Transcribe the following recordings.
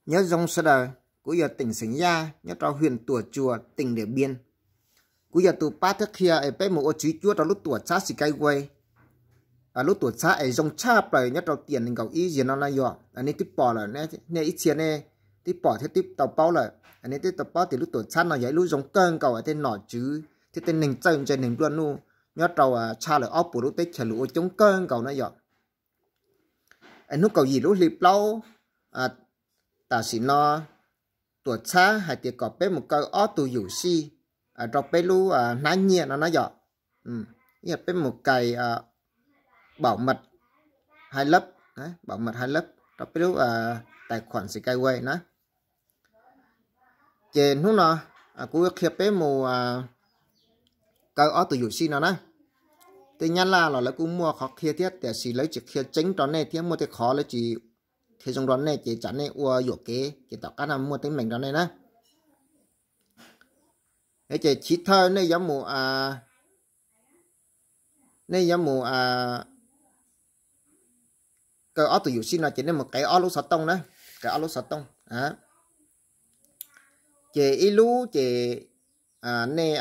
Nyob zoo sawv daws, kuv yog Teem Xeem Yaj nyob rau huyện Tủa Chùa, tỉnh Điện Biên. Kuv yog tus pab thiab qhia es peb mus ua tswv cuab rau lub tuam txhab Skyway, lub tuam txhab es zoo tshaj plaws nyob rau tiam nees nkaum ib yam no na yom. Nej twb pom lawm, nej ib txhia nej twb pom thiab twb tau paub lawm. Nej twb tau paub tias lub tuam txhab no yog ib lub zoo kawg nkaus, tej nom tswv thiab tej neeg txawj ntse neeg nplua nuj nyob rau tshaj lawm ob puas lub teb chaws los ua coob kawg nkaus na yom. Es hnub kaum yim lub hli plaub, tam sim no tuam txhab hais tias kom peb mus kaw ob tug yuam sij rau peb lub hnab nyiaj no na yom. Yog peb mus cài bảo mật hai lớp, bảo mật hai lớp rau peb lub tài khoản Skyway na. Ces hnub no kuv qhia peb mus kaw ob tug yuam sij no na. Tej Nyab Laj los lawv kuj muaj qhov qhia thiab, tiam sis lawv tsis qhia tseeb rau nej thiab, muaj tej qhov lawv tsis qhia zoo rau nej ces tsam nej ua yuam kev ces tom qab no muaj teeb meem rau nej na. Ces chiv thawj nej yuav mus, nej yuav mus kaw ob tug yuam sij no ces nej mus qev ob lub xov tooj na, qev ob lub xov tooj. Ces ib lub ces nej,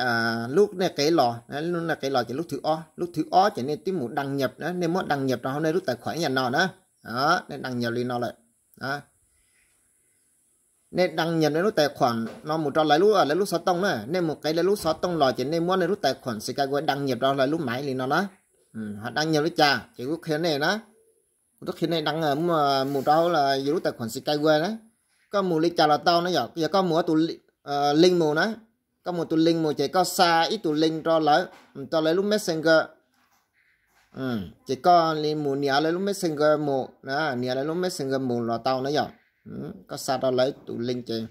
lub nej qev los, lub nej qev los ces lub thib ob, lub thib ob ces nej twb mus đăng nhập na, nej muab đăng nhập rau hauv nej lub tài khoản ib yam no na. Nej đăng nhập li no lawm. Nej đăng nhập nej lub tài khoản no mus rau lawv lub, lawv lub xov tooj na, nej mus qev lawv lub xov tooj los ces nej muab nej lub tài khoản Skyway đăng nhập rau lawv lub máy li no na. Ho đăng nhập li cas ces kuv qhia nej na. Kuv twb qhia nej đăng, mus rau hauv yus lub tài khoản Skyway na. Koj mus li cas los tau na yom, yog koj mus tus link mus na, koj mus tus link mus ces koj xa ib tus link rau lawv, rau lawv lub Messenger. Ces koj li mus nias lawv lub Messenger mus, nias lawv lub Messenger mus los tau na yom. Koj xa rau lawv tus link ces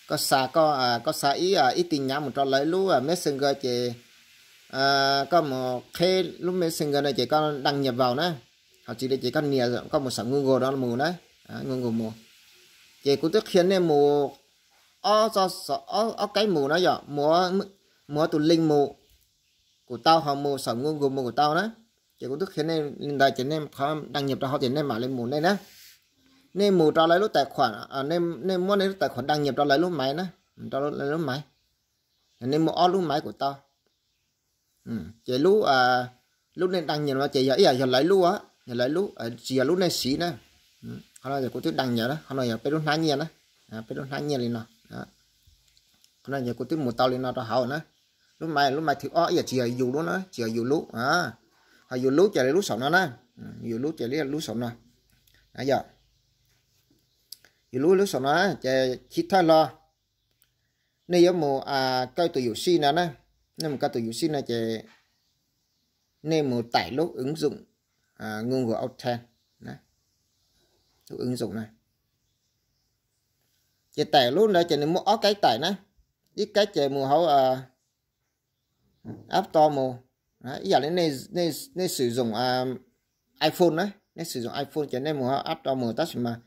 koj xa, koj xa ib, ib tin nhắn mus rau lawv lub Messenger ces koj mus qheb lub Messenger no ces koj đăng nhập vào na. Ho tsis li ces koj nias, koj mus saum Google no mus na, Google mus. Ces kuv twb qhia nej mus ob, ob kab mus na yom, mus tus link mus kuj tau, ho mus saum Google mus kuj tau na. Ces kuv twb qhia nej li ntawd ces nej qhov đăng nhập rau hauv ces nej mam li mus nej na. Nej mus rau lawv lub tài khoản, nej muab nej lub tài khoản đăng nhập rau lawv lub máy na, rau lawv lub máy. Nej muaj ob lub máy kuj tau. Ces lub, lub nej đăng nhập no ces yog ib yam yog lawv lub, yog lawv lub, tsis yog lub nej siv na. Qhov no yog kuv twb đăng nhập na, qhov no yog peb lub hnab nyiaj na, peb lub hnab nyiaj li no. Qhov no yog kuv twb mus tau li no rau hauv na. Lub máy, lub máy thib ob ib yam tsis yog yus lub na, tsis yog yus lub. Ho yus lub ces li lub saum no na, yus lub ces li lub saum no. Yog yus lub, lub saum no ces chiv thawj los nej yuav mus kaw tus yuam sij no na. Nej mus kaw tus yuam sij no ces nej mus tải lub ứng dụng Google Authent, lub ứng dụng na. Ces tải lub ntawd ces nws muaj ob kab tải na, ib kab ces mus hauv App Store mus. Ib yam li nej, nej sử dụng iPhone na, nej sử dụng iPhone ces nej mus hauv App Store mus, tab sis mas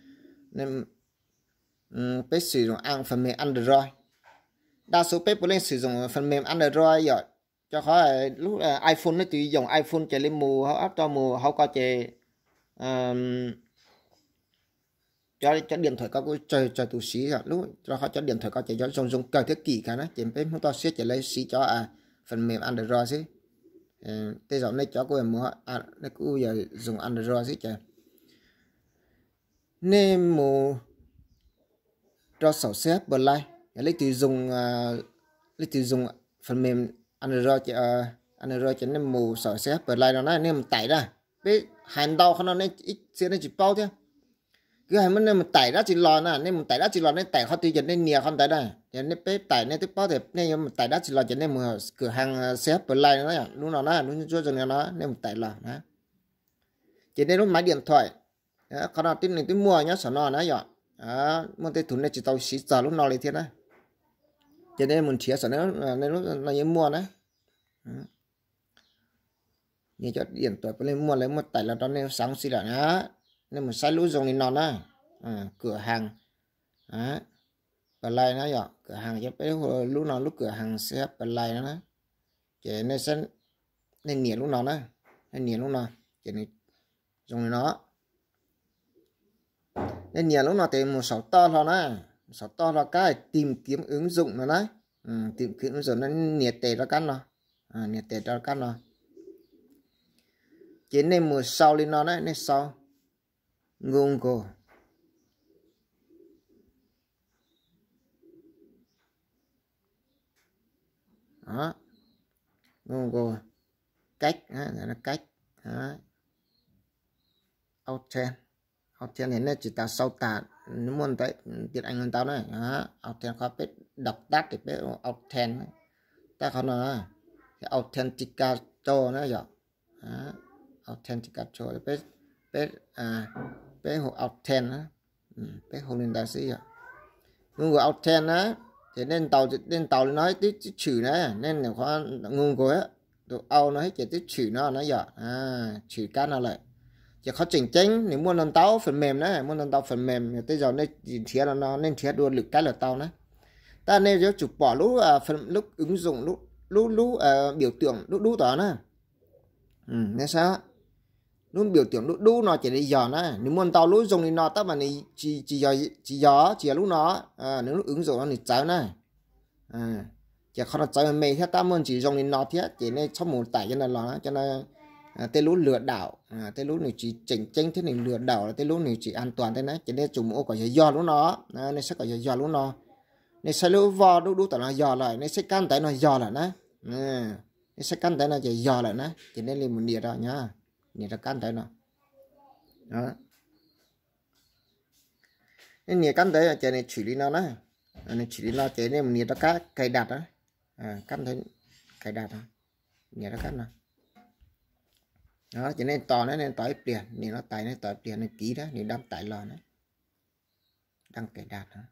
peb sử dụng phần mềm Android. Đa số peb puav leej sử dụng phần mềm Android yom. Rau qhov lub iPhone nej twb dùng iPhone ces li mus hauv App Store mus hauv ko ces cov, cov điện thoại ko kuj tsawg tsawg tus siv lub, rau qhov cov điện thoại ko ces cov zoo zoo kawg thiab kim kawg na, ces peb Hmoob toj siab ces lawv siv cov phần mềm Android xwb. Tej zaum nej cov kuj mus, nej kuj yog dùng Android xwb ces nej mus rau saum C H Play, yog leej twg dùng, leej twg dùng phần mềm Android ces, Android ces nej mus saum C H Play no na, nej mus tải na. Peb hais ntau qhov no nej ib txhia nej tsis paub thiab. Kuv hais muab nej mus tải dab tsi los na, nej mus tải dab tsi los nej tải qhov twg ces nej nias qhov ntawd na. Ces nej peb tải nej twb paub tias nej yuav mus tải dab tsi los ces nej mus cửa hàng C H Play no, lub no na, lub ntsuab zoo no nej mus tải los na. Ces nej lub máy điện thoại, qhov no twb, nws twb muaj nyob saum no na yom. Muaj tej tug nej tsis tau siv txog lub no li thiab na. Ces nej mus nrhiav saum, nej lub no yeej muaj na. Nws cov điện thoại puav leej muaj, lawv muaj tải los rau nej xav xij lawm na. Nej mus saib lub zoo li no na, cửa hàng Play na yom, cửa hàng cov peb lub no lub cửa hàng C H Play no na. Ces nej, nej nias lub no na, nej nias lub no, ces nws zoo li no. Nej nias lub no ces mus saum toj hlo na, saum toj hlo kab tìm kiếm ứng dụng no na, tìm kiếm ứng dụng no, nias tes rov kab no, nias tes rov kab no. Ces nej mus sau li no na, nej sau Google. Google cách, cách. Authent, Authent thì nej chỉ tao sau tả, muaj ntawv tiếng Anh ntau na. Authent qhov peb đọc tắt thì peb Authent, tab qhov no Authenticator na yom. Authenticator, peb, peb hu Authent, peb hu li ntawd xwb yom. Google Authent na, ces nej ntaus li no twb tshwm na, nej nias qhov Google, tus au no ces twb tshwm no na yom, tshwm kab no lawm. Ces qhov tseem ceeb nws muaj ntau ntau phần mềm na, muaj ntau ntau phần mềm, tej zaum nej nrhiav no no nej nrhiav dua lwm kab los tau na. Tab nej yuav tsum pom lub, lub ứng dụng, lub, lub biểu tượng dub dub tod na. Nej saib, lub biểu tượng dub dub no ces nws yog na, nws muaj ntau lub zoo li no tab mas nws tsis, tsis yog, tsis yog lub no, nws lub ứng dụng no nws txawv na. Ces qhov no txawv me thiab tab muaj ntsis zoo li no thiab ces nej txhob mus tải cov no los, cov no tej lub lừa đảo, tej lub nws tsis tseem ceeb thiab nws lừa đảo, tej lub nws tsis an toàn thiab na, ces nej tsum mus ua kom yog yog lub no. Nej saib kom yog yog lub no, nej saib lub voj dub dub tom no yog lawm, nej saib kab ntawv no yog lawm na. Nej saib kab ntawv no ces yog lawm na, ces nej li mus nias rau, nias rau kab ntawv no. Nej nias kab ntawv ces nws tshwm li no na, nws tshwm li no ces nej mus nias rau kab cài đặt na, kab ntawv cài đặt, nias rau kab no. Ces nej tos na, nej tos ib pliag, nias no tais nej tos ib pliag nws kiv na, nws đang tải los na, đang cài đặt na.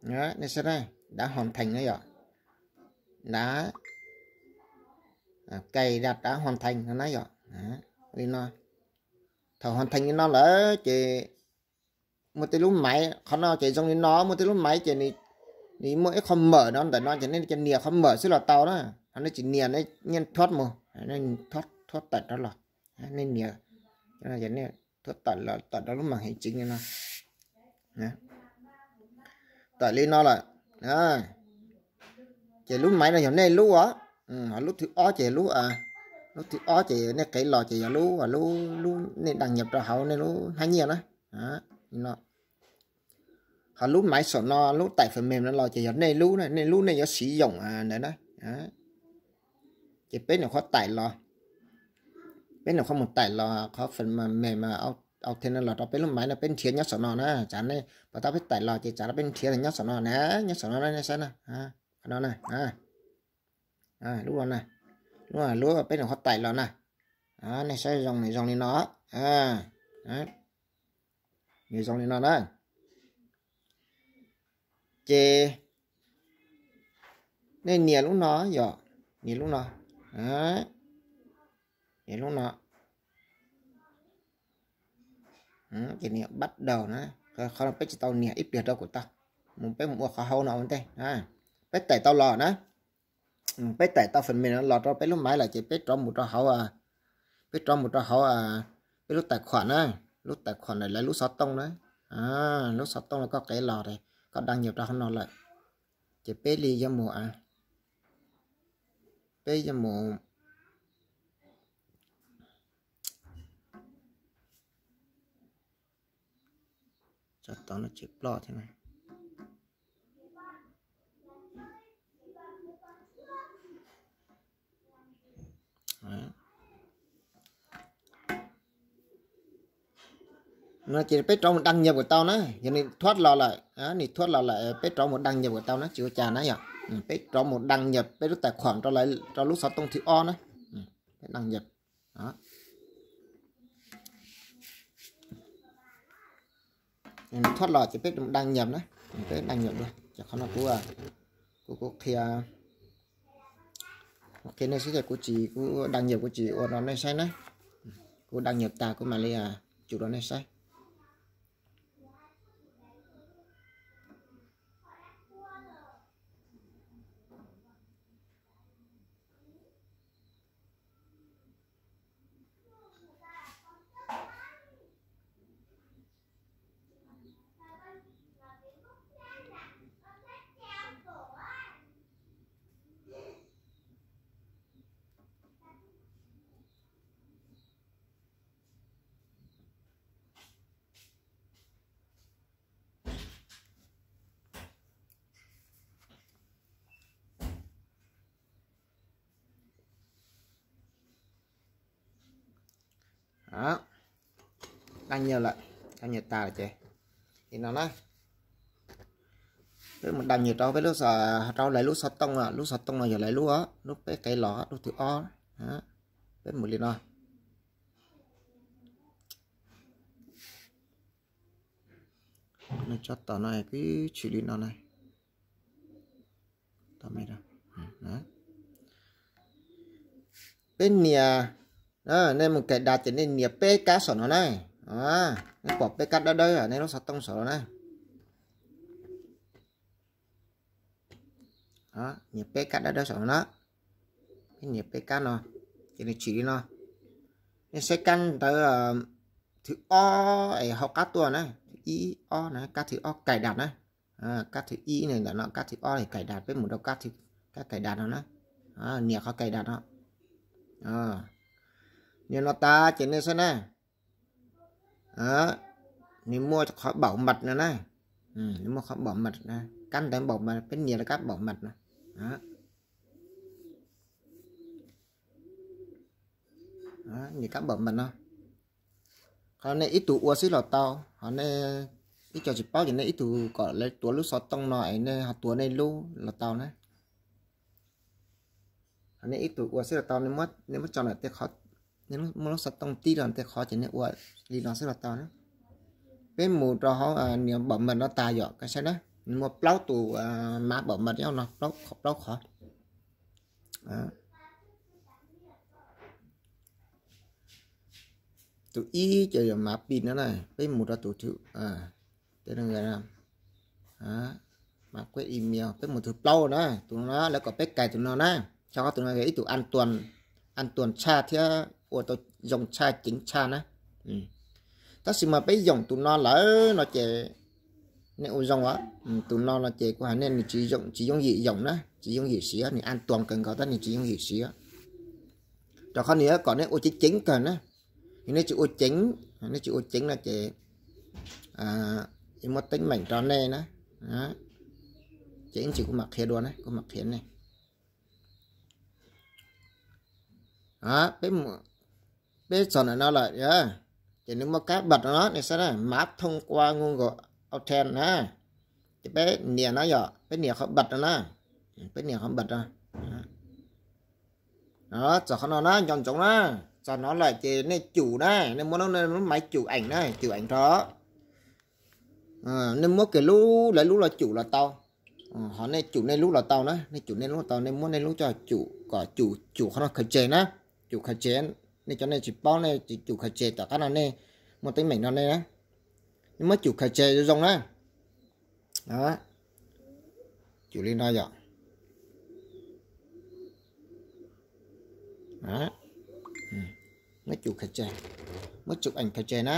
Nej saib na, đã hoàn thành no yom, đã cài đặt đã hoàn thành no na yom. Li no, thaum hoàn thành li no lawm ces muaj tej lub máy, qhov no ces zoo li no, muaj tej lub máy ces nws muaj ib qho mở no ntawm no ces nej cia nias qhov mở xwb los tau na, ho nej tsis nias nej nias thoát mus, thoát, thoát tải rov los, nej nias, thoát tải los, tải rau lub màn hình chính li no. Tải li no lawm, ces lub máy no yog nej lub os, ho lub thib ob ces lub, lub thib ob ces nej qev los ces yog lub, lub, lub nej đăng nhập rau hauv nej lub hnab nyiaj na. Ho lub máy saum no, lub tải phần mềm no los ces yog nej lub na, nej lub nej yuav sử dụng ntawd na. Ces peb nyuam qhuav tải los, peb nyuam qhuav mus tải los qhov phần mềm Authent no los rau peb lub máy no, peb nrhiav nyob saum no na. Tsam nej pom tau peb tải los ces tsam no peb nrhiav nyob saum no na, nyob saum no na, nej saib na, qhov no na, lub no na, lub, lub peb nyuam qhuav tải los na. Nej saib zoo, nws zoo li no, nws zoo li no na. Ces nej nias lub no yom, nias lub no, nias lub no, ces nias bắt đầu na. Qhov no peb tsis tau nias, ib pliag rau kuv tau mus, peb mus ua qhov hauv no ua ntej. Peb tải tau los na, peb tải tau phần mềm no los rau peb lub máy lawm ces peb rov mus rau hauv, peb rov mus rau hauv peb lub tài khoản na, lub tài khoản lawm, lawv lub xov tooj na, lub xov tooj los koj qev los, koj đăng nhập rau hauv no lawm, ces peb li yuav mus, peb yuav mus, tsov tom no tsis ploj thiab na. No ces peb rov mus đăng nhập kom tau na, yog nws thoát los lawm, nws thoát los lawm peb rov mus đăng nhập kom tau na, tsis ua cas na yom. Peb rov mus đăng nhập peb lub tài khoản rau lub xov tooj thib ob na, peb đăng nhập. Nws thoát los ces peb đăng nhập na, peb đăng nhập dua. Ces qhov no kuv, kuv, kuv qhia, kuv qhia nej xwb ces kuv tsis, kuv đăng nhập kuv tsis ua rau nej saib na. Kuv đăng nhập tag kuv mam li chụp rau nej saib. Daj nyiaj lawm, daj nyiaj tas lawm ces li no na. Peb mus daj nyiaj rau peb lub, rau lawv lub xov tooj no, lub xov tooj no yog lawv lub, lub peb qev los lub thib ob. Peb mus li no. Tsob tom no kwv tshwm li no na. Peb nias, nej mus cài đặt ces nej nias peb kab saum no na. Nej pom peb kab dawb dawb nej lub xov tooj saum no na. Nias peb kab dawb dawb saum no na. Peb nias peb kab no, ces nws tshwm li no. Nej saib kab ntawd, thib ob es hauv qab tuaj na, thib ib ob na, kab thib ob cài đặt na. Kab thib ib ne ntawm no, kab thib ob cài đặt, peb mus rau kab cài đặt no na. Nias qhov cài đặt no. Nias no tas ces nej saib na, nws muaj qhov bảo mật no na. Nws muaj qhov bảo mật, kab ntawd bảo mật, peb nias rau kab bảo mật no. Nias kab bảo mật no. Qhov nej ib tug ua xwb los tau, ho nej ib co tsis paub ces nej ib tug kom lawv tuav lub xov tooj no es nej ho tuav nej lub los tau na. Nej ib tug ua xwb los tau, nej muab tso ntawm tej qhov, nej muab lub xov tooj tib rau tej qhov ces nej ua li no xwb los tau na. Peb mus rau hauv nias bảo mật no tas yom, koj saib na, nws muaj plaub tus mã bảo mật nyob no, plaub qhov. Tus ib ces yog mã pin no na, peb mus rau tus, mã quét email, peb mus tus plaub na, tus no lawv kom peb cài tus no na. Sau qhov tus no yog ib tug an toàn, an toàn tshaj thiab ua tau zoo tshaj ceev tshaj na. Tab sis mas peb yoom tus no lawm no ces nej ua zoo os. Tus no no ces kuv hais nej nws tsis yooj yim yoom na, tsis yooj yim siv, nws an toàn kawg nkaus tab nws tsis yooj yim siv. Rau qhov nws kom nej ua ceev ceev kawg na. Yog nej tsis ua ceev, nej tsis ua ceev no ces yuav muab teeb meem rau nej na. Ces ib ntsis kuv mam qhia dua na, kuv mam qhia nej. Peb txog ntawm no lawm, ces nws muaj kab bật no, nej saib na, mã thông qua Google AdSense na. Ces peb nias no yom, peb nias qhov bật no na. Peb nias qhov bật no. Txog qhov no na, nco ntsoov na, txog no lawm ces nej chụp na, nej muab lub, nej lub máy chụp ảnh na, chụp ảnh rau. Nej muab kiag lub, lawv lub los chụp los tau. Ho nej chụp nej lub los tau na, nej chụp nej lub tau, nej muab nej lub coj chụp kom chụp, chụp qhov no khawv tseg na. Chụp khawv tseg, nej cov nej tsis paub nej chụp khawv tseg tom qab no nej muaj teeb meem no nej na. Nej muab chụp khawv tseg zoo zoo na. Chụp li no yom. Muab chụp khawv tseg, muab chụp ảnh khawv tseg na,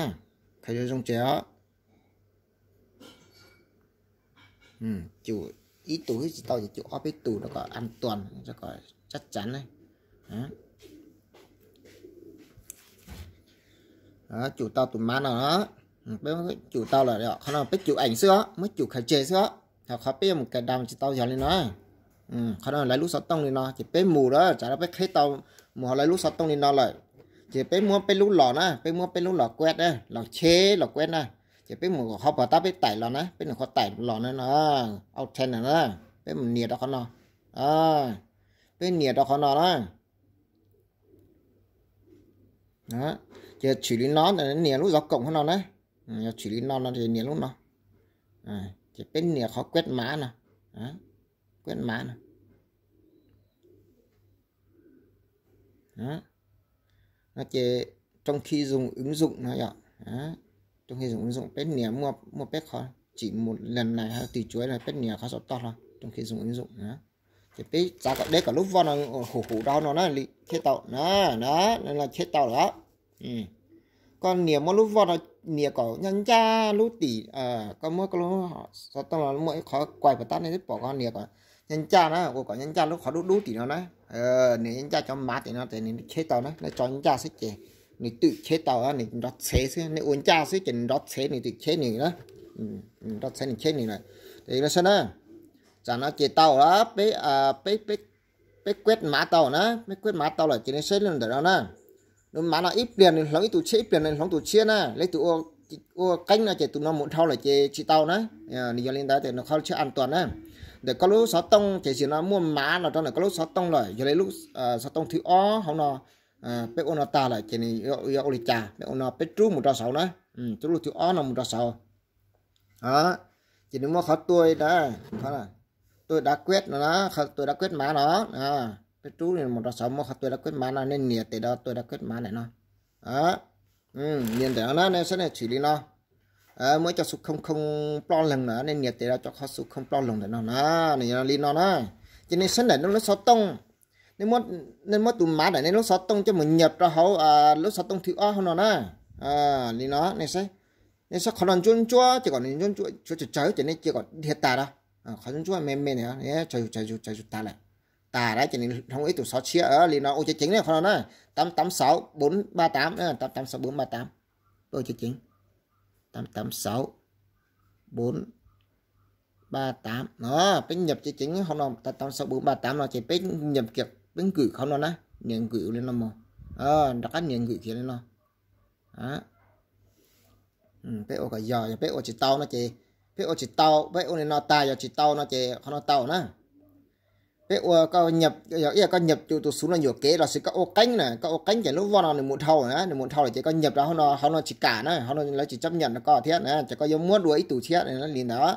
khawv zoo zoo tseg os. Chụp ib tug xwb tsis tau ces chụp ob peb tug rau kom an toàn, rau kom chắc chắn na. Chụp tau tus mã no, peb chụp tau lawm, qhov no peb chụp ảnh xwb os, muab chụp khawv tseg xwb os. Ho qhov peb yuav mus cài đặt tsis tau yog li no. Qhov no lawv lub xov tooj li no ces peb mus lawm, tsam no peb qheb tau mus hauv lawv lub xov tooj li no lawm. Ces peb muab peb lub los na, peb muab peb lub los quét na, los cheb los quét na. Ces peb mus qhov pos tab peb tải los na, peb nws qhov tải los na, AdSense na, peb mus nias rau qhov no. Peb nias rau qhov no na. Ces tshwm li no, nias lub zov koom qhov no na. Yog tshwm li no no ces nias lub no. Ces peb nias qhov quét mã no. Quét mã no. Ces trong khi dùng ứng dụng no yom. Trong khi dùng ứng dụng peb nias, muaj peb qhov, chỉ một lần này hay từ chối no, peb nias qhov saum toj hlo trong khi dùng ứng dụng. Ces peb txav kom deb kom lub voj no hum hum rau hauv no na, li cheb tau na, na, no cheb tau lawm. Koj nias muab lub voj no nias kom ncaj ncaj lub tim, koj muab koj lub xov tooj los muaj ib qhov quay pos tab nej twb pom, koj nias kom ncaj ncaj na, ua kom ncaj ncaj lub qhov dub dub tim no na. Nias ncaj ncaj cov mã tim no ces nws cheb tau na, nej tso ncaj xwb ces nws twb cheb tau, nws nrov txhev xwb, nej ua ncaj xwb ces nws nrov txhev nws twb cheb nws na. Nrov txhev nws cheb nws lawm. Ces no saib na, tsam no ces tau lawm, peb, peb, peb quét mã tau na, peb quét mã tau lawm ces nej saib li ntawm no na. Nws mav no ib pliag nws hloov ib tug tshiab, ib pliag nws hloov tus tshiab na. Leej twg ua qeeb no ces tus no mus dhau lawm ces tsis tau na. Nws yog li ntawd tias nws qhov tshiab an tuas na. Ntawm koj lub xov tooj ces zaum no muaj mav los rau ntawm koj lub xov tooj lawm, yog li lub xov tooj thib ob hauv no peb ua no tag lawm ces nws yuav ua li cas, peb ua no peb rub mus rau saud na. Rub lub thib ob no mus rau saud. Ces nws muaj qhov tua, tua đá quét no, tua đá quét mav no. Peb rub mus rau saud muaj qhov tua đá quét mav no, nej nias tes rau tua đá quét mav ntawm no. Nias ntawm no na, nej saib nej tshwm li no. Muaj ib co xu khoo khoo ploj leeg na, nej nias tes rau cov qhov xu khoo ploj leeg ntawm no na. Nws yog li no na. Ces nej saib ntawm nej lub xov tooj, nej muab tus mav ntawm nej lub xov tooj coj mus nyab rau hauv lub xov tooj thib ob hauv no na. Li no, nej saib qhov no ntsuab ntsuab ces kom nws ntsuab ntsuab tsawv tsawv ces nej cia kom dhia tas rau. Qhov ntsuab ntsuab me me no, tsawv tsawv tsawv tas lawm. Tas lawm ces nws hloov ib tug xov tshiab li no, ua ceev ceev ne qhov no na. Tám tám sáu bốn ba tám, tám tám sáu bốn ba tám. Ua ceev ceev. Tám tám sáu bốn ba tám no, peb nyab ceev ceev hauv no, tám tám sáu bốn ba tám no ces peb nyab kiag peb nkwm hauv no na, nias nkwm li no mus. Rov qab nias nkwm kiag li no. Peb ua kom yog, yog peb ua tsis tau no ces, peb ua tsis tau, peb ua li no tag yog tsis tau no ces qhov no tau na. Peb ua koj nyab, yog ib yam koj nyab tus xuv no yuam kev los sis koj ua qeeb na, koj ua qeeb ces lub voj no nws mus dhau na, nws mus dhau lawm ces koj nyab rau hauv no, hauv no tsis kam na, hauv no lawv tsis chấp nhận rau koj thiab na, ces koj yuav muab dua ib tug thiab li ntawd.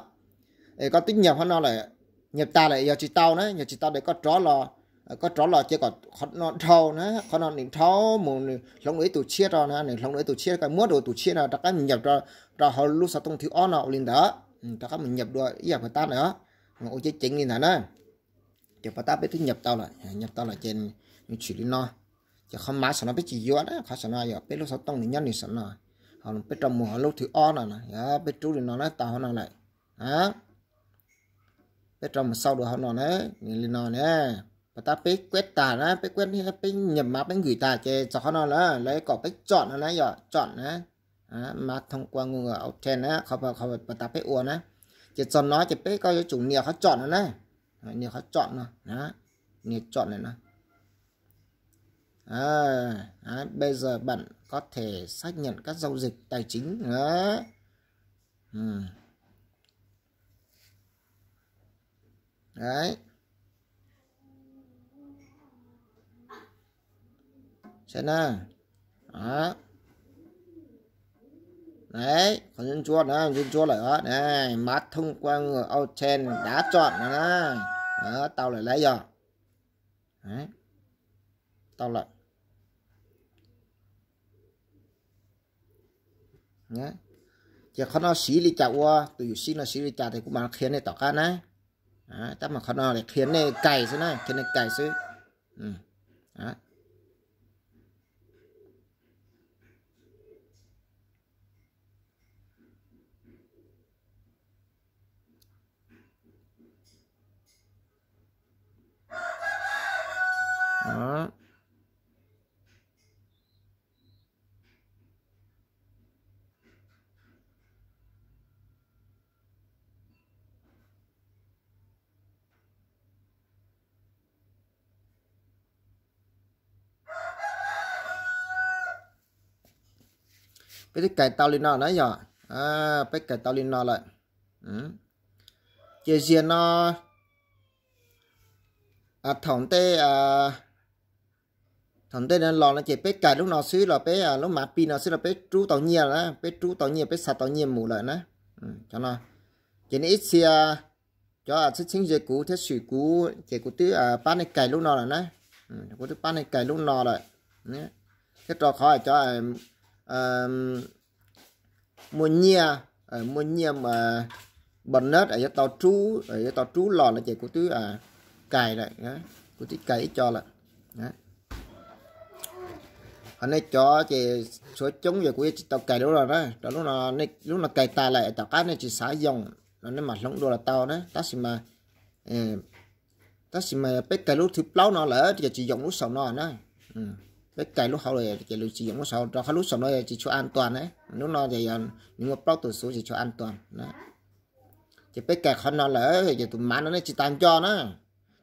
Es koj twb nyab hauv no lawm, nyab tag lawm yog tsis tau na, yog tsis tau ces koj rov los, koj rov los ces kom qhov no dhau na, qhov no nws dhau mus nws hloov dua ib tug tshiab rau na, nws hloov dua ib tug tshiab, koj muab dua tus tshiab no rov qab mus nyab rau hauv lub xov tooj thib ob no ua li ntawd, rov qab mus nyab dua ib yam puas tab ntawd, ua ceev ceev li ntawd na. Ces puas tab peb twb nyab tau lawm, nyab tau lawm ces nws tshwm li no. Ces qhov mav saum no peb tsis yuav na, qhov saum no yog peb lub xov tooj nws nyob nws saum no. Ho peb rau mus hauv lub thib ob no, peb rub li no na, tau hauv no lawm. Peb rau mus xauj dua hauv no na, li no na. Puas tab peb quét tag na, peb quét, peb nyab mav peb nkwm tag ces txog qhov no lawm, lawv kom peb chọn no na, yog chọn na. Mav thông qua Google AdSense na, qhov puas tab peb ua na. Ces txog no ces peb, koj yuav tsum nias qhov chọn no na. Nias qhov chọn no, nias chọn lawm no. Bây giờ bạn có thể xác nhận các giao dịch tài chính. Đấy. Saib na. Đó. Đấy, qhov ntsuab ntsuab na, ntsuab ntsuab lawm os. Này, mav thông qua Google AdSense đã chọn no na. Đó, tau lawm lauj yog. Đấy. Tau lawm. Ces qhov no siv li cas ua, tus yum sij no siv li cas ces kuv mam qhia nej tom qab na. Tab mas qhov no qhia nej cài xwb na, qhia nej cài xwb. Peb twb cài tau li no na yog, peb cài tau li no lawm. Ces ziag no thaum ntej, thaum ntej no los no ces peb cài lub no xwb los peb, lub mav pi no xwb los peb rub tau nyiaj na, peb rub tau nyiaj, peb xa tau nyiaj mus lawm na. Cov no ces nej ib txhia cov txheeb txheeb ze kuv thiab swm kuv ces kuv twb pab nej cài lub no lawm na. Kuv twb pab nej cài lub no lawm. Thiab rau qhov cov muaj nyiaj, muaj nyiaj bonus yuav tau rub, yuav tau rub los no ces kuv twb cài lawm, kuv twb cài ib co lawm. Ho nej cov ces tshuav coob ces kuv yuav tsis tau cài lub no na, rau lub no, lub no cài tas lawm tom qab nej tsis xav yoog no nej mam hloov dua los tau na. Tab sis mas, tab sis mas peb cài lub thib plaub no lawm ces tsis yoog lub saum no na. Peb cài lub hauv lawm ces tsis yoog lub saum, rau qhov lub saum no tsis tshua an toàn na. Lub no ces nws muaj plaub tus xuv tsis tshua an toàn na. Ces peb cài qhov no lawm ces tus mav no nej tsis tas nco na.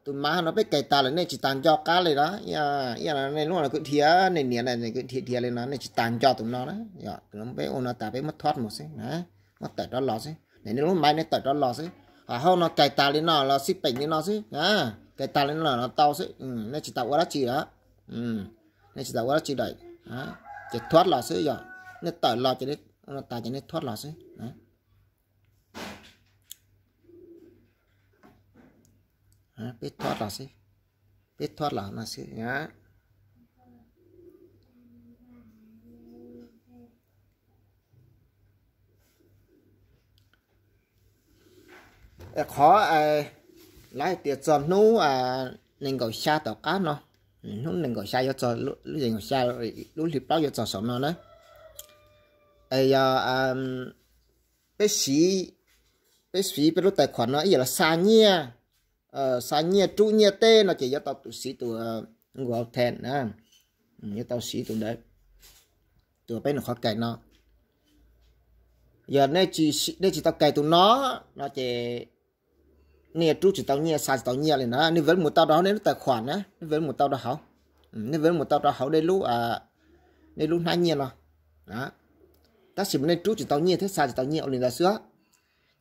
Tus mav no peb cais tas lawm nej tsis tas nco qab li na. Ib yam nej lub no kwv dhia, nej niam na kwv dhia dhia li no nej tsis tas nco tus no na. Yog tus no peb ua no tas peb muab thob mus xwb na, muab tawm rov los xwb. Nej lub mav nej tawm rov los xwb. Ho hauv no cais tas li no los xij peem li no xwb na, cais tas li no los tau xwb. Nej tsis tas ua dab tsi lawm, nej tsis tas ua dab tsi lawm. Ces thob los xwb, yog nej tawm los ces, tas ces nej thob los xwb. Peb thob los xwb, peb thob los no xwb. Qhov lawv hais tias txog hnub nees nkaum xya tom qab no, hnub nees nkaum xya yuav txog, lub nees nkaum xya, lub hli plaub yuav txog saum no na. Es yog peb siv, peb siv peb lub tais khuam no ib yam los xa nyiaj, xa nyiaj rub nyiaj tej no ces yuav tau tus siv tus Google Ten na, yuav tau siv tus ntawd, tus peb nws qhov cais no. Yog nej tsis tau cais tus no no ces nej yuav rub tsis tau nyiaj, xa tsis tau nyiaj li na. Nej vej mus tau rau hauv nej lub tais khuam na, nej vej mus tau rau hauv, nej vej mus tau rau hauv nej lub hnab nyiaj no, tab sis mas nej rub tsis tau nyiaj thiab xa tsis tau nyiaj ua li ntawd xwb.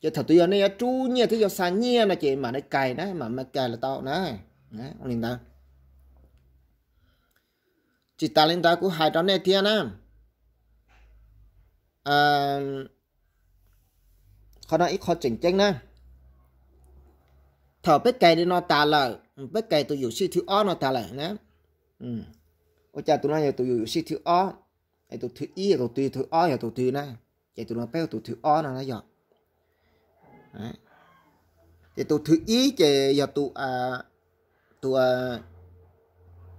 Ces thaum twg yog nej yuav rub nyiaj thiab yuav xa nyiaj no ces mam li cais na, mam mam cais los tau na. Ua li ntawd. Tsis tas li ntawd kuv hais rau nej thiab na, qhov no ib qho tseem ceeb na. Thaum peb cais li no tas lawm, peb cais tus yum sij thwv ob no tas lawm na, ua cas tus no yog tus yum sij thwv ob, es tus thwv ib yog tus twg, thwv ob yog tus twg na? Ces tus no peb ua tus thwv ob no na yog. Ces tus thwv ib ces yog tus, tus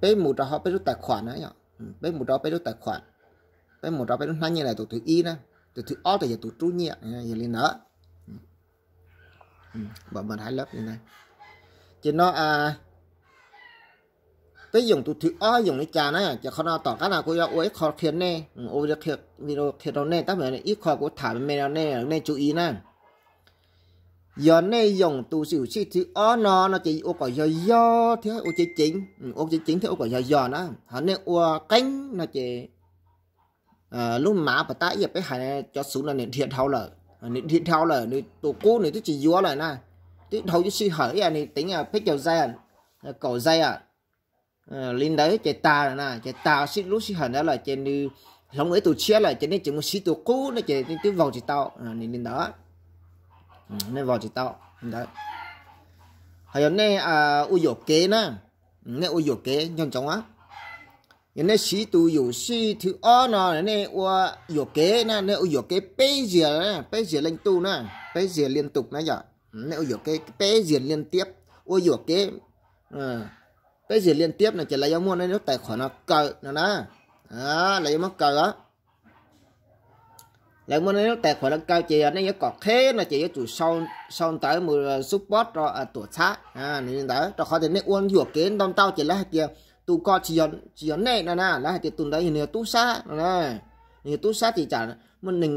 peb mus rau hauv peb lub tais khuam na, peb mus rau peb lub tais khuam, peb mus rau peb lub hnab nyiaj na, tus thwv ib na, tus thwv ob ces yog tus rub nyiaj, yog li ntawd. Ces no peb yoom tus thwv ob yoom li cas na, ces qhov no tom qab no kuv yuav ua ib qho qhia nej, ua video qhia rau nej, tab sis ib qho kuv tham me me rau nej, nej tsum i na. Yog nej yoom tus yum sij thwv ob no no ces ua kom yog yog thiab ua ceev ceev, ua ceev ceev thiab ua kom yog yog na. Ho nej ua qeeb no ces lub mav pas tab ib yam peb hais cov xuv no nws dhia dhau lawm, nws dhia dhau lawm, nws tus qub nws twb tsis yuav lawm na, twb dhau ib sij hawm ib yam nws teev peb caug zais, kaum zais li ntawd ces tag lawm na, ces tag lub sij hawm ntawd lawm ces nws hloov ib tus tshiab lawm ces nej tseem mus siv tus qub no ces nej twb vau tsis tau li ntawd, nej vau tsis tau li ntawd. Ho yog nej ua yuam kev na, nej ua yuam kev nco ntsoov, yog nej siv tus yum sij thwv ob no nej ua yuam kev na, nej ua yuam kev peb zaug, peb zaug leej twg na, peb zaug liên tục na yom, nej ua yuam kev peb zaug liên tiếp, ua yuam kev peb zaug liên tiếp no ces lawv yuav muab nej lub tais khuam no kaw no na, lawv yuav muab kaw os. Lawv muab nej lub tais khuam no kaw ces yog nej yuav kom qheb no ces yuav tsum sau ntawv mus xub pob rau tuam txhab li ntawd, rau qhov tias nej ua yuam kev ntau ntau ces lawv hais tias tus ko tsis yog nej no na, lawv hais tias tus ntawd yog nws yog tub sab no, nws yog tub sab ces tsam muaj neeg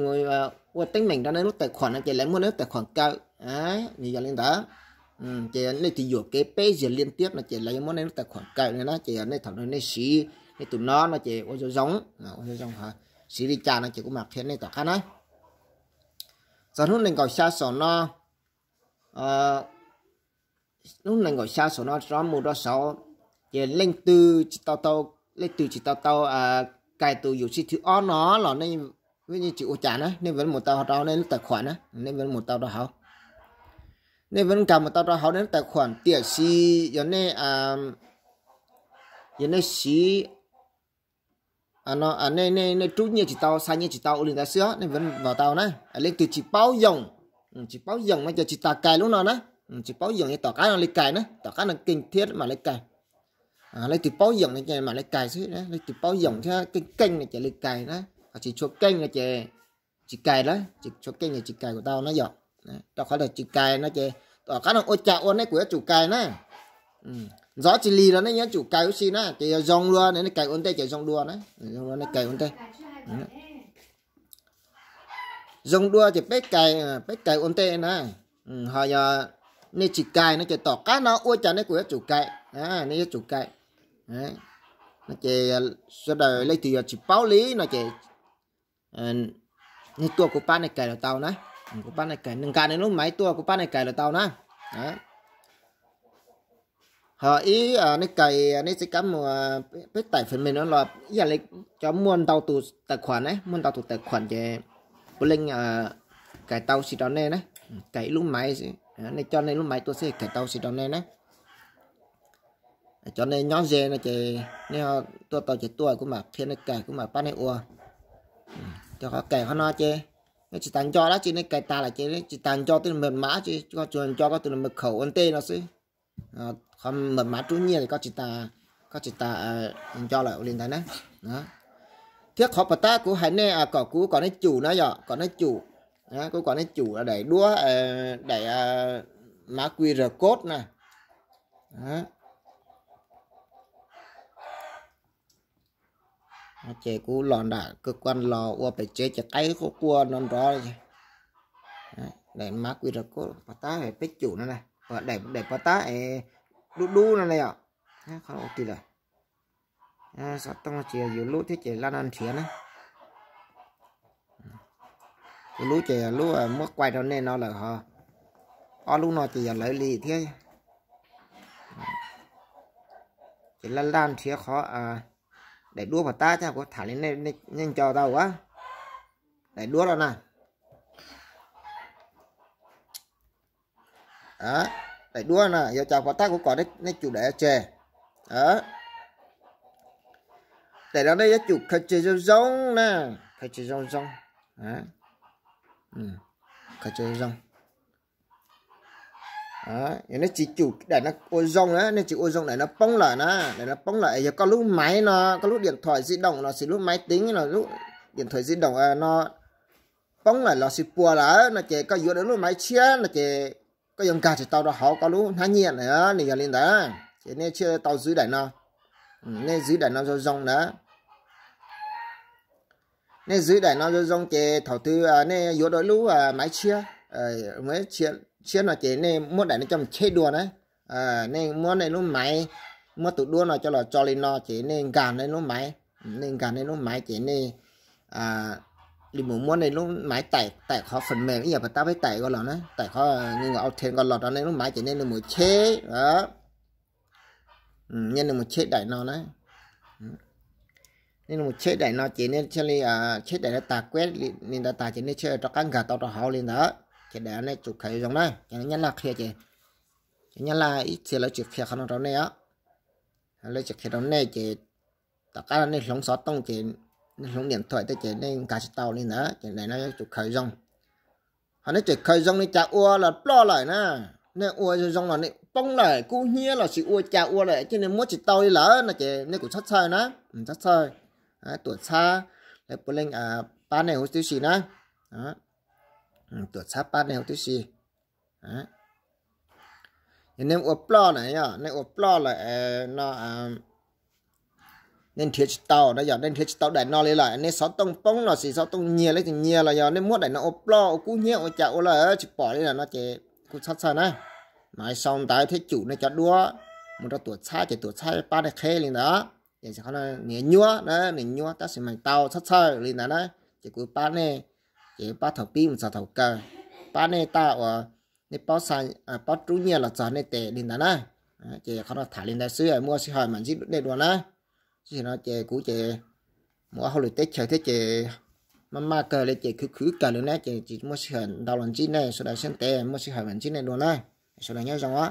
ua teeb meem rau nej lub tais khuam no ces lawv muab nej lub tais khuam kaw. Nws yog li ntawd, ces nej tus yuam kev peb zaug liên tiếp no ces lawv yuav muab nej lub tais khuam kaw na, ces yog nej thaum nej siv nej tus no no ces ua zoo zoo, ua zoo zoo, siv li cas no ces kuv mam qhia nej tom qab na. Txog hnub nees nkaum xya saum no, hnub nees nkaum xya saum no rov mus rau saud, ces leej twg tsis tau tau, leej twg tsis tau tau kais tus yum sij thwv ob no los nej yeej tsis ua cas na, nej vej mus tau rau nej lub tais khuam na, nej vej mus tau rau hauv, nej vej nkag mus tau rau hauv nej lub tais khuam, tiam sis yog nej, yog nej siv nej rub nyiaj tsis tau, xa nyiaj tsis tau ua li ntawd xwb nej vej vau tau na. Leej twg tsis paub yoom, tsis paub yoom no ces tsis tas kais lub no na, tsis paub yoom es tom qab no li kais na, tom qab no keej thiab mam li kais. Leej twg paub yoom no ces mam li kais xwb, leej twg paub yoom thiab keej keej no ces li kais na, ho tsis tshua keej no ces tsis kais lawm, tsis tshua keej ces tsis kais kuv tau na yom. Rau qhov tias tsis kais no ces tom qab no ua cas ua nej kuj yuav tsum kais na. Ntxov tsis lig los nej yuav tsum kais huv si na, ces yog zoo dua nej kais ua ntej ces zoo dua na, zoo dua nej kais ua ntej. Zoo dua ces peb kais, peb kais ua ntej na. Ho yog nej tsis kais no ces tom qab no ua cas nej kuj yuav tsum kais, nej yuav tsum kais. No ces sawv daws leej twg yog tsis paub li no ces nej tuaj kuv pab nej kais los tau na. Kuv pab nej kais, nqa nej lub maiv tuaj kuv pab nej kais los tau na. Ho ib, nej kais nej txib kab mus, peb taim phần mềm no los ib yam li cov muaj ntau tus tài khoản na, muaj ntau tus tài khoản ces puav leej kais tau si rau nej na. Kais ib lub maiv xwb, nej coj nej lub maiv tuaj xwb kais tau si rau nej na. Cov nej nyob ze no ces nej tuaj tau ces tuaj, kuv mam qhia nej kais, kuv mam pab nej ua. Cov qhov kais qhov no ces nej tsis tas nco dab tsi, nej kais tas lawm ces nej tsis tas nco tej mật mã, tsis, koj tsuas nco koj tus mật khẩu ua ntej no xwb. Qhov mật mã rub nyiaj koj tsis tas, koj tsis tas nco lawm ua li ntawd na. Thiab qhov pos tab kuv hais nej kom kuv kom nej cum na, yog kom nej cum, kuv kom nej cum daim duab, daim mã QR code na. Ces kuv los nram cơ quan los ua pem tsev ces qaib quaj quaj no nrov. Daim mã QR code pos tab peb cum no, daim pos tab es dub dub no na yom. Qhov ua ti lawm, xov tooj tsis yog yus lub thiab ces laj no nrhiav na. Yus lub ces lub muab quay rau nej no lawm ho. Ob lub no ces yog lawv li thiab. Ces laj laj nrhiav qhov daim duab pos tab thiab kuv tham li nej nco tau a. Daim duab no na. Daim duab no yog cas pos tab kuv kom nej cum daim tseg. Daim no nej yuav tsum khaws tseg zoo zoo na, khaws tseg zoo zoo, khaws tseg zoo. Yog nej tsis cum daim no ua zoo na, nej tsis ua zoo daim no poob lawm na, daim no poob lawm es yog koj lub maiv no, koj lub điện thoại di động los sis lub máy tính los lub điện thoại di động no poob lawm los sis puas lawm no ces koj yuav lub maiv tshiab no ces koj yuav nkag tsis tau rau hauv koj lub hnab nyiaj na, nws yog li ntawd. Ces nej thiaj tau zwv daim no, nej zwv daim no zoo zoo na. Nej zwv daim no zoo zoo ces thaum twg nej yuav dua lub maiv tshiab, tshiab no ces nej muab daim no coj mus cheb dua na. Nej muab nej lub maiv, muab tus duab no coj los tso li no ces nej nkag nej lub maiv, nej nkag nej lub maiv ces nej li mus muab nej lub maiv taim, taim qhov phần mềm ib yam pos tab peb taim ko los na, taim qhov Google Audience ko los rau nej lub maiv ces nej li mus cheb, nej li mus cheb daim no na. Nej li mus cheb daim no ces nej thiaj li cheb daim no tag, quét li ntawd tag ces nej thiaj rov qab nkag tau rau hauv li ntawd. Ces daim no nej tsum khaws zoo na, cov Nyab Laj qhia ces, cov Nyab Laj ib txhia lawv tsis qhia qhov no rau nej os. Lawv tsis qhia rau nej ces tom qab nej hloov xov tooj ces nej hloov điện thoại tej ces nej nkag tsis tau li ntawd, ces daim no yuav tsum khaws zoo. Ho nej tseem khaws zoo li cas ua los ploj lawm na, nej ua zoo zoo los nej poob lawm, kub hnyiab los sis ua cas ua lawm ces nej muab tsis tau li lawm no ces nej kuj txhob txhawj na, txhob txhawj. Tuam txhab lawv puav leej pab nej huv tib si na, tuam txhab pab nej huv tib si. Yog nej ua ploj na, yog nej ua ploj lawm no, nej nrhiav tsis tau na, yog nej nrhiav tsis tau daim no li lawm, nej xov tooj poob los sis xov tooj nyiag los sis nyiag los yog nej muab daim no ua ploj ua kub hnyiab ua cas ua lawm tsis pom li lawm no ces kuj txhob txhawj na. Mas sau ntawv thiab cum nej cov duab mus rau tuam txhab ces tuam txhab pab nej qheb li ntawd. Ces qhov no nws nyuaj na, nws nyuaj tab sis mas tau txhob txhawj li ntawd na. Ces kuv pab nej, ces pab thaum pib mus txog thaum kawg, pab nej taj uas nej paub xa, paub rub nyiaj los txog nej tes li ntawd na. Ces qhov no tham li ntawd xwb, muaj sij hawm mam ntsib nej dua na. Tam sim no ces kuv ces mus ua hauj lwm teb chaws thiab ces maj maj kawg li ces khwv khwv kawg li na ces tsis muaj sij hawm ntau los ntsib nej, sawv daws siab ntev, muaj sij hawm mam ntsib nej dua na. Sawv daws nyob zoo os.